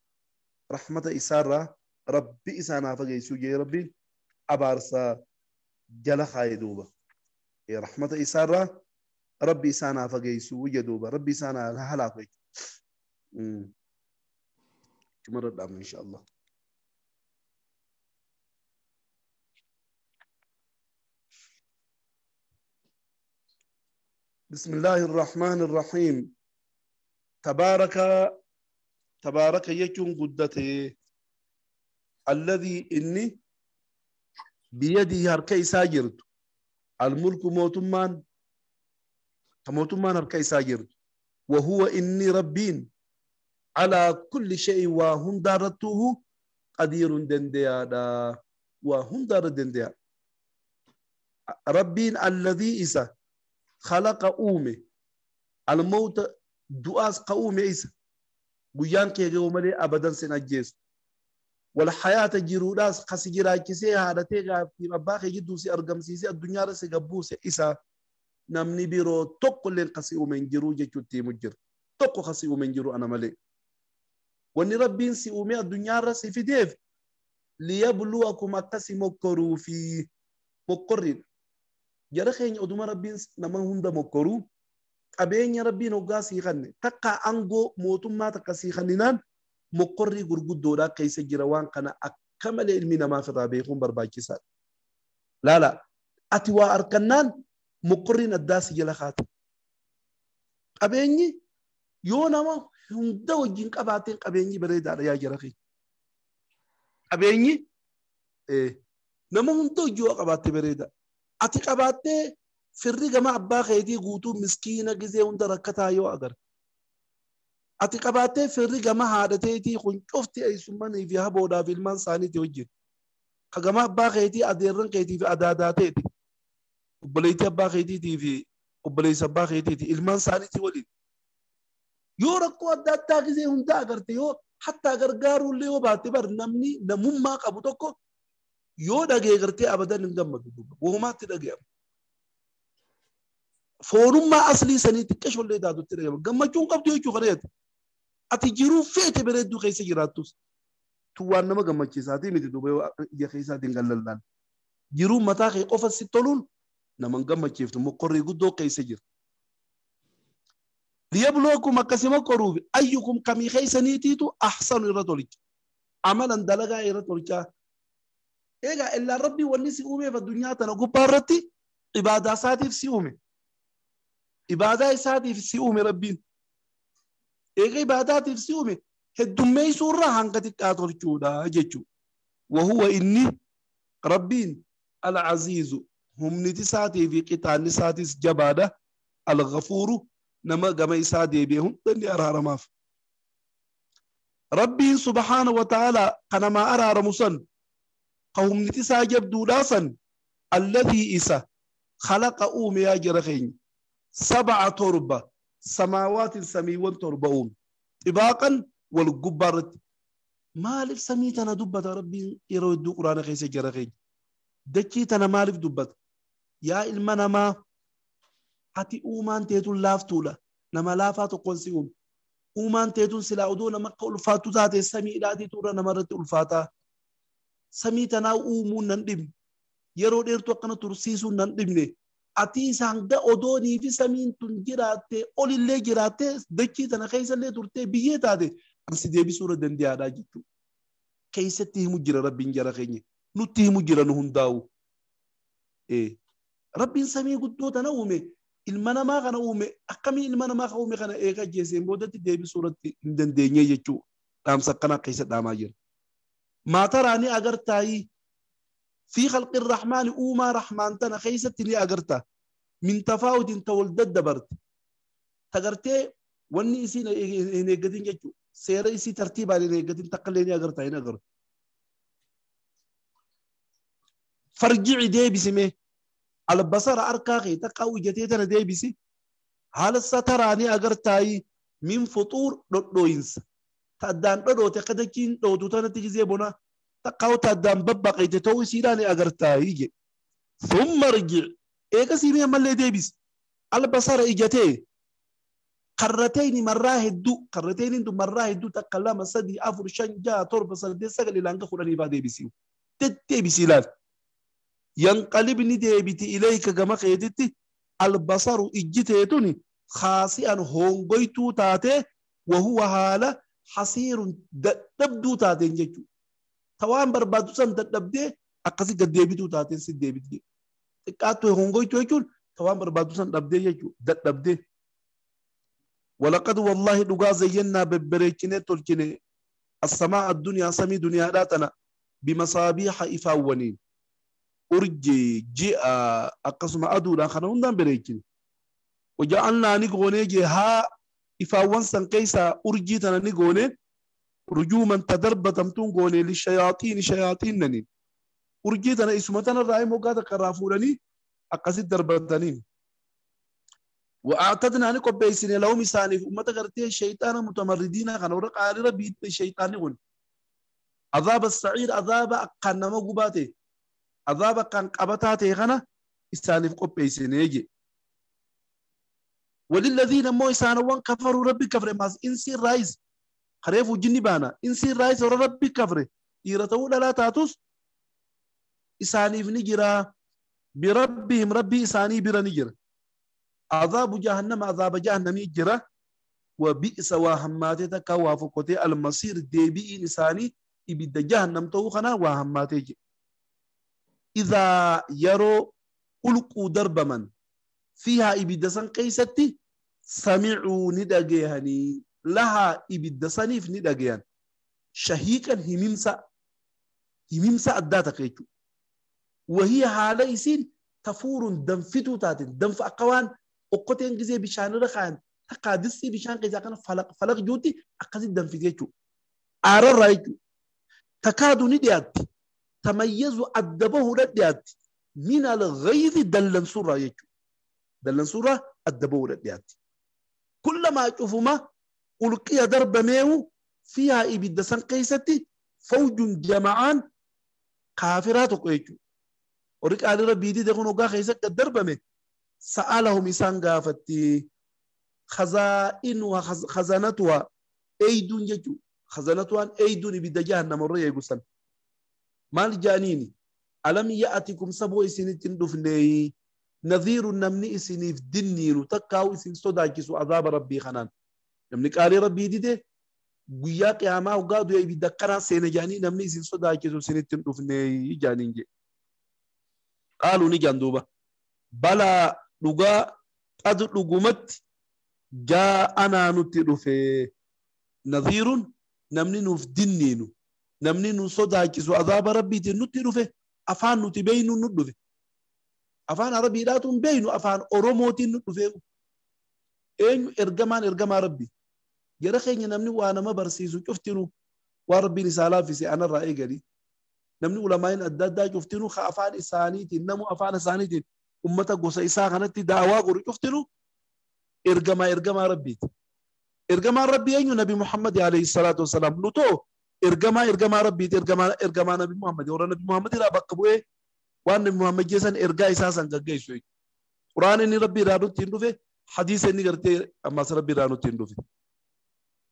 رحمة إسارة ربي إسانا فقيسو جي ربي أبارسا جل خايدوبة رحمة إسارة ربي إسانا فقيسو جدوبة ربي إسانا هلاك تمرد إن شاء الله. بسم الله الرحمن الرحيم. تبارك تبارك يكون قدته الذي إني بيده هركي ساجرت الملك موتمان موتمان هركي ساجرت وهو إني ربين على كل شيء وهم دارته قدير دنديا وهم دار دنديا ربين الذي إسا خلق أومي الموت دعاس قومي إسا guyyaan kee ga'u malee abadan sin ajjeesu. Wal hayaata jiruudhaas kasi jiraachisee haadhatee gaaffiif abbaa kee jidduu si argamsiisee addunyaarra si gabbuuse isa namni biroo tokko illee kasi uume hin jiru jechuutti himu jira. Tokko kasi uume hin jiru ana malee. Wanni rabbiin si uume addunyaarra si fideef liyabluwakum akkasi mokkoruu fi mokkorriidha. Jara keenya oduma rabbiin nama hunda mokkoruu qabeenya rabbiin hoggaa sii kanne takka aangoo mootummaa takka sii kanninaan mokkorrii gurguddoodhaa keessa jira waan kana akka malee ilmi namaaf irraa beekuun barbaachisaadha. Laala ati waa harkannaan mokkorriin addaa si jala kaata. Qabeenyi yoo nama Hunda wajjin qabaateen qabeenyi bareedaadha yaa jara keenya. Qabeenyi nama hunda hojii yoo qabaatte bareeda. Ati qabaattee firri gama abbaa keetii guutuu miskiina gizee hunda rakkataa yoo agarre. Ati qabaattee firri gama haadha teetii kun cufti eessummanii fi haboodhaaf ilmaan isaaniitii wajjin. Ka gama abbaa keetii adeerran keetii fi adaadaa teeti. Obboleettii abbaa keetiitii fi obboleessa abbaa keetiiti ilmaan isaaniitii waliin. Yoo rakkoo adda addaa gizee hunda agarte yoo hattaa gargaaruullee yoo baatte bar namni namummaa qabu tokko yoo dhagee gartee abadan hin gammadu duuba. Wohumaatti dhaga'ama. Foonummaa aslii sanii xiqqeeshollee taatutti dhaga'ama. Gammachuun qabdu jechuu kana jette. Ati jiruu feete bareedduu keessa jiraattus. Tu waan nama gammachiisaatii miti duuba yoo ija keessaatiin gallallaan. Jiruu mataa kee qofa si toluun nama hin gammachiiftu mokorrii guddoo keessa jira. Liyabluwakum akkasuma qoruuf ayyukum kamii keessaniitiitu ahsanu irra tolcha. Amalan dalagaa irra tolchaa. Egaa illaan rabbii wanni si uumeef addunyaa tana gubbaa irratti ibaadaa isaatiif si uume. Ibaadaa isaatiif si uume rabbiin. Egaa ibaadaatiif si uume heddummeessuu irraa hanga xiqqaa tolchuudha jechuudha. Wahuwa inni rabbiin al-aziizu humniti isaatii fi qixaanni isaatis jabaadha. Al-ghafuuru nama gama isaa deebi'e hunda ni araaramaaf. Rabbiin subhaana wa ta'ala kanamaa araaramu san ka humniti isaa jabduudhaa san alladhii isa khalaqa uume yaa jara keenya 7 7 samaawaatin samiiwwan 7 uume xibaaqan wal gubbaa irratti. Maaliif samii tana dubbata rabbiin yeroo hedduu quraana keessa jara keenya? Dachii tana maaliif dubbata? Yaa ilma namaa ati uumaan teetun laaftuudha. Nama laafaa tokkoon si uume. Uumaan teetun silaa odoo nama akka ulfaattu taate samiidhaatiitu irra namarratti ulfaataa. Samii tanaa uumuun nan dhibne. Yeroo dheertuu akkana tursiisuun nan dhibne. Ati isaan hanga odoonii fi samiin tun jiraatte olillee jiraatte dachii tana keessallee turtee biyyee taate ansi deebisuu irra dandeeyaadhaa jechuudha. Keessatti himu jira rabbiin jara keenya. Nutti himu jira nu hundaa'u. Rabbiin samii guddoo tana uume ilma namaa kana uume akkamii ilma namaa kana uume kana eega ajjeeseen boodatti deebisuu irratti hin dandeenye jechuudha. Dhaamsa akkanaa keessa dhaamaa jira. Maataraa ni agartaayii fi khalqi rahmaani uumaa rahmaan tana keessatti ni agarta. Min tafaawutin ta wal daddabarte. Tagartee wanni isiin hin eeggatin jechuudha. Seera isii tartiibaan hin eeggatin takka illee ni agartaa hin agartu. Farjici deebisime albasara harkaa kee takka ijjatee tana deebisi. Haala sataraa ni agartaayii min fuxuur dhodhooyinsa. Ta addaan dhodhoote akka dachiin dhootu tanatti gizee bona takka ta addaan babbaqeete ta'uu isiidhaa ni agartaayii jedhe. Thumma rjic eegasii mee ammallee deebisi. Albasara ijjatee karrateyni marraa hedduu karrateyni tun marraa hedduu 1 2 3 4 5 6 7 8 9 hanga 10 faa deebisi. Deddeebisi ilaali. Yanqalibni deebiti ilayka gama keetitti albasaru ijjiteetuni khaasi'an hongoytuu taatee wahuwa haala hasiirun dadhabduu taateen jechuudha. Ta waan barbaaddu san dadhabdee akkasi gad deebituu taateen si deebiti. Xiqqaattuu hongoytuu jechuun ta waan barbaaddu san dhabdee jechuudha dadhabdee. Walaqad wallaahi dhugaa zayyannaa bebbereechinee tolchine as-samaa addunyaa samii duniyaadhaa tana bimasaabiiha ifaawwaniin. Urjii ji'a akkasuma aduudhaan kana hundaan bareechine. Waja'alnaa ni goonee jee haa ifaawwan san keessaa urjii tana ni goonee rujuuman tadarbatamtuun goonee lishayaaxiini shayaaxiinaniin. Urjii tana isuma tanarraa immoo moggaa takka irraa fuudhanii akkasitti darbataniin. Wa'aatadnaa ni qopheessine lahum isaaniif uummata gartee shayxaana mutamarridiina kana warra qaalira biitte shayxaanni kun. Azaaba sa'iir azaaba akkaan nama gubaa ta'e. Azaaba kan qabataa ta'e kana isaaniif qopheessinee jedhe. Walilladhiina immoo isaanowwan kafaruu rabbi kafre maas insi raayis kareef jinni baana insi raayis warra rabbi kafre dhiira ta'uu dhalaa taatus isaaniif ni jira birabbihim rabbii isaanii bira ni jira. Azaabu jahannama azaaba jahannamii jira. Wa bi'sa waa hammaatee takka waa fokkotee almasiir deebi'iin isaanii ibidda jahannam ta'uu kana waa hammaatee jira. إذا يروا ألقوا دربما فيها إبدا سن قيستي سمعوا ندقيهني Lahaa ibidda saniif ni dhagayan. Shahiiqan himimsa. Himimsa addaa takka jechuudha. Wahii haala isiin tafuuruun danfituu taateen danfa akka waan okkoteen gisee bishaanirra kaayan takkaa distii bishaan keessaa kana falaq falaq juutti akkasitti danfite jechuudha. Aararraa jechuudha. Takaadu ni dhiyaatti. Tamayyazu adda bahuudha dhiyaatti. Min al-ghayzi dallansuurraa jechuudha. Dallansuurraa adda bahuudha dhiyaatti. Kullamaa cufuma ulqiya darbameewu fiihaa ibidda san keessatti fawjun jama'aan kaafiraa tokko jechuudha. Warri qaalii rabbii dide kun hoggaa keessatti gad darbame sa'alahum isaan gaafatti khazaa'inuha khazanatuha eeyduun jechuudha. Khazanatuhaan eeyduun ibidda jahannama warra eegu san. Maal jaaniini? Alam ya'atikum saboo isinitti hin dhufnee nadhiirun namni isiniif dinniinu takkaa'u isin sodaachisu azaaba rabbii kanaan. Namni qaalii rabbii dide guyyaa qiyaamaa hoggaa du'e ibidda akkanaa seena jaanii namni isin sodaachisu isinitti hin dhufnee jaaniin jedhe. Qaaluu ni jaan duuba. Balaa dhugaa qad dhugumatti jaa'anaa nutti dhufe. Nadhiirun namni nuuf dinniinu namni nu sodaachisu azaaba rabbiitiin nutti dhufe afaan nuti beeynu nu dhufe. Afaan Arabiidhaatu hin beeynu afaan Oromootiin nu dhufe. Eenyu ergamaan ergamaa rabbi. Jara keenya namni waa nama barsiisu cuftinu waan rabbiin isaa laaffise anarraa eegali. Namni ulamaa'iin adda addaa cuftinu ka afaan isaaniitiin namu afaan isaaniitiin ummata gosa isaa kanatti daawaa godhu cuftinu ergamaa ergamaa rabbiiti. Ergamaan rabbii eenyu Nabi Muhammad alayhi salaatu wasalaam nutoo ergamaa ergamaa rabbiiti ergamaa ergamaa Nabi Muhammad warra Nabi Muhammad irraa bakka bu'ee waan Nabi Muhammad jeessan ergaa isaa san gaggeessu. Quraan inni rabbii irraa nutti hin dhufe hadiisa inni gartee ammas rabbii irraa nutti hin dhufe.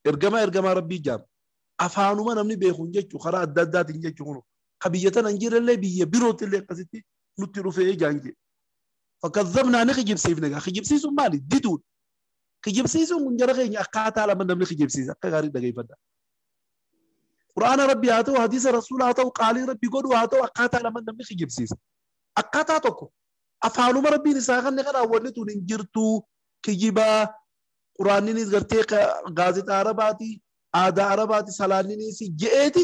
Ergamaa ergamaa rabbii jaam. Afaanuma namni beeku hin jechu karaa adda addaatiin jechu kunu. Ka biyya tana hin jirrellee biyya birootti illee akkasitti nutti dhufee jaan jedhe. Fakkazzabnaa ni kijibsiifne egaa. Kijibsiisuun maali? Diduudha. Kijibsiisuun kun jara keenya akkaataa lama namni kijibsiisa. Akka gaarii dhageeffadha. Quraana rabbii haa ta'u, hadiisa rasuulaa haa ta'u, qaalii rabbii godhuu haa ta'u akkaataa lama namni kijibsiisa. Akkaataa tokko afaanuma rabbiin isaa kanne kanaan wanni tun hin jirtu kijibaa quraanninis gartee gaazexaa arabaati, aadaa arabaati, salaanninis je'eeti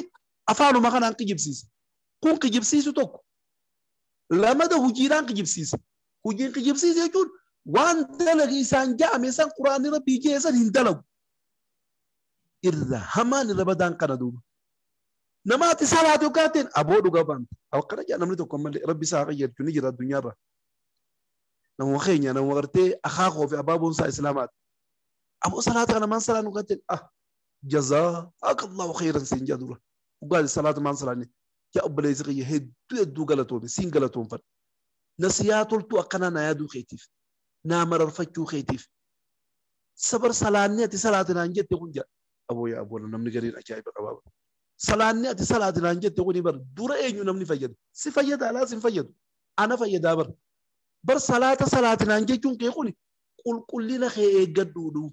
afaanuma kanaan kijibsiisa. Kun kijibsiisu tokko. Lamada hojiidhaan kijibsiisa. Hojiin kijibsiisa jechuun waan dalagi isaan ja'ame san quraanni rabbii je'e san hin dalagu. Irra hamaan irra badaan kana duuba. Namaatti salaatu yookaan ta'in aboo dhugaa baanta. Akkana jedha namni tokko ammallee rabbi isaa qayyadchu ni jira addunyaarra. Nama keenya nama gartee akaakoo fi abaaboon isaa islaamaati. Aboo salaata kana maan salaannu kan ta'in ah jazaakallahu khayran siin jedha dura. Dhugaa salaata maan salaanne yaa obboleessi kiyya hedduu hedduu galatoome siin galatoomfadha. Nasiyaa toltuu akkanaa naa yaaduu keetiif naa mararfachuu keetiif sabar salaanni ati salaati naan jette kun jedha. Aboo yaa aboo namni gariin ajaa'iba qabaa. Salaanni ati salaati naan jette kuni bar dura eenyu namni fayyada. Si fayyada alaa si hin fayyadu. Ana fayyadaa bar. Bar salaata salaati naan jechuun kee kuni qulqullina kee eeggadhuudhu.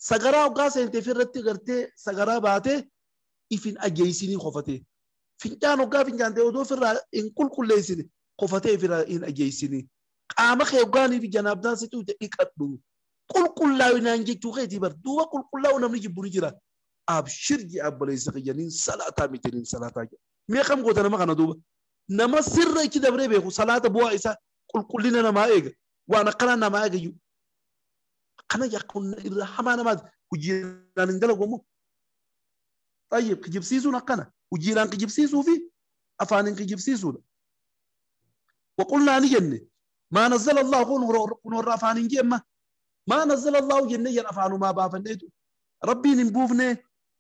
Sagaraa hoggaa seentee ofirratti gartee sagaraa baatee ifin ajeessinii qofatee. Fincaan hoggaa fincaan ta'e odoo ofirraa hin qulqulleessine qofatee ofirraa hin ajeessinii. Qaama kee hoggaanii fi janaabdaan si tuute dhiqadhu. Qulqullaa'u naan jechuu keetii bar duuba qulqullaa'u namni jibbu ni jira. Abshir jee obboleessa kiyya niin salaataa miti niin salaataa jedha. Mee kam goota nama kana duuba? Nama sirra ichi dabree beeku salaata bu'aa isaa qulqullina namaa eega. Waan akkanaa namaa eega iyyuu. Akkana yakkuun irra hamaa namaati. Hojiidhaan hin dalagu ammoo. Tayyib kijibsiisuun akkana. Hojiidhaan kijibsiisuu fi afaaniin kijibsiisuudha. Waqulnaa ni jenne. Maa nazzala Allahu kun warra afaaniin jeemma. Maa nazzala Allahu jennee jedha afaanumaa baafanneetu. Rabbiin hin buufne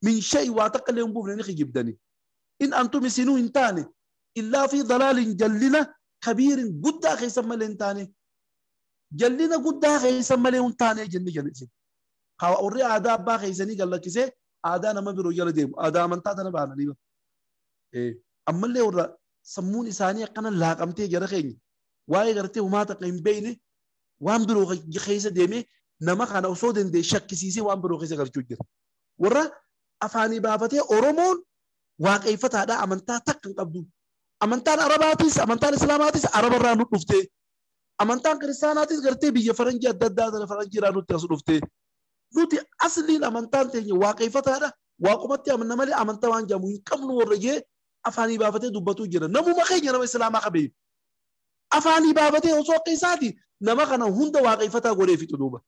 min shay waa takka illee hin buufne ni kijibdani. In antum isinuu hin taane illaa fi dalaalin jallina kabiirin guddaa keessa malee hin taane. Jallina guddaa keessa malee hin taane jenne jenne isin. Warri aadaa abbaa keessanii gallakkisee aadaa nama biroo jala deemu. Aadaa amantaa tana baananii bara. Ammallee warra sammuun isaanii akkana laaqamtee jara keenya waa'ee gartee humaa takka hin beekne waan biroo keessa deemee nama kana osoo danda'e shakkisiisee waan biroo keessa galchuu jira. Warra afaanii baafatee Oromoon waaqeffataadha amantaa takka hin qabdu. Amantaan Arabaatis amantaan Islaamaatis Arabarraa nu dhufte. Amantaan Kiristaanaatis gartee biyya faranjii adda addaa tana faranjii irraa nutti as dhufte. Nuti asliin amantaan teenya waaqeffataadha. Waaqumatti amanna malee amantaa waan jedhamu hin qabnu warra jee afaanii baafatee dubbatuu jira. Namuma keenya nama islaamaa qabee. Afaanii baafatee osoo akka isaati nama kana hunda waaqeffataa godhee fixu duuba.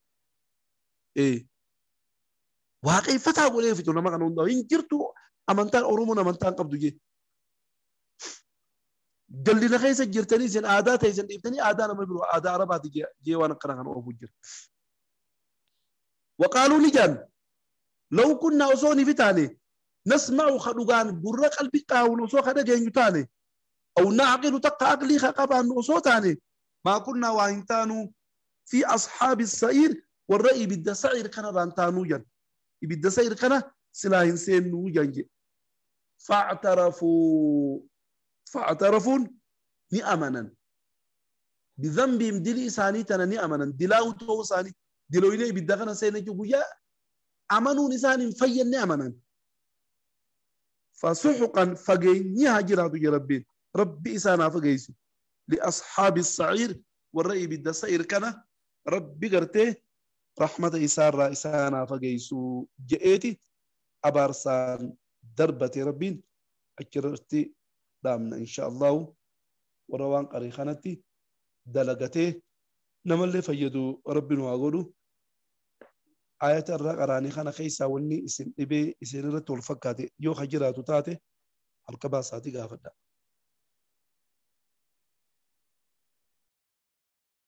Waaqeffataa godhee fixu nama kana hunda hin jirtu amantaan Oromoon amantaan qabdu jee. Jallina keessa jirtanii isin aadaa ta'e isin dhiiftanii aadaa nama biroo aadaa Arabaati jee waan akkana kana oofu jira. وقالوا لجان لو كنا أصوني في تاني نسمع خدوغان برا قلبي قاون أصو خدا جين تاني أو نعقل تقى عقلي خقبان أصو تاني ما كنا وإنتانو في أصحاب السعير والرأي بدأ سعير كان رانتانو جن بدأ سعير كان سلاهن سين جن فاعترفوا فاعترفوا نأمنا بذنبهم دلي ساني تنا نأمنا دلاو تو ساني دلويني بدغنا سينجو غيا امنوا نسان فين امنا فسحقا فغيني هاجرات يا ربي ربي اسانا فغيس لاصحاب السعير والرأي بالدسائر كان ربي غرتي رحمة إسار إسانا فغيسو جئتي أبارسان دربتي ربين أكررتي دامنا إن شاء الله وروان قريخانتي دلقتي نملي فيدو ربي نواغولو آيات الرقراني خانا خيسا وني إسن إبي إسن رتول فكاتي يو خجراتو تاتي الكباساتي غافدا.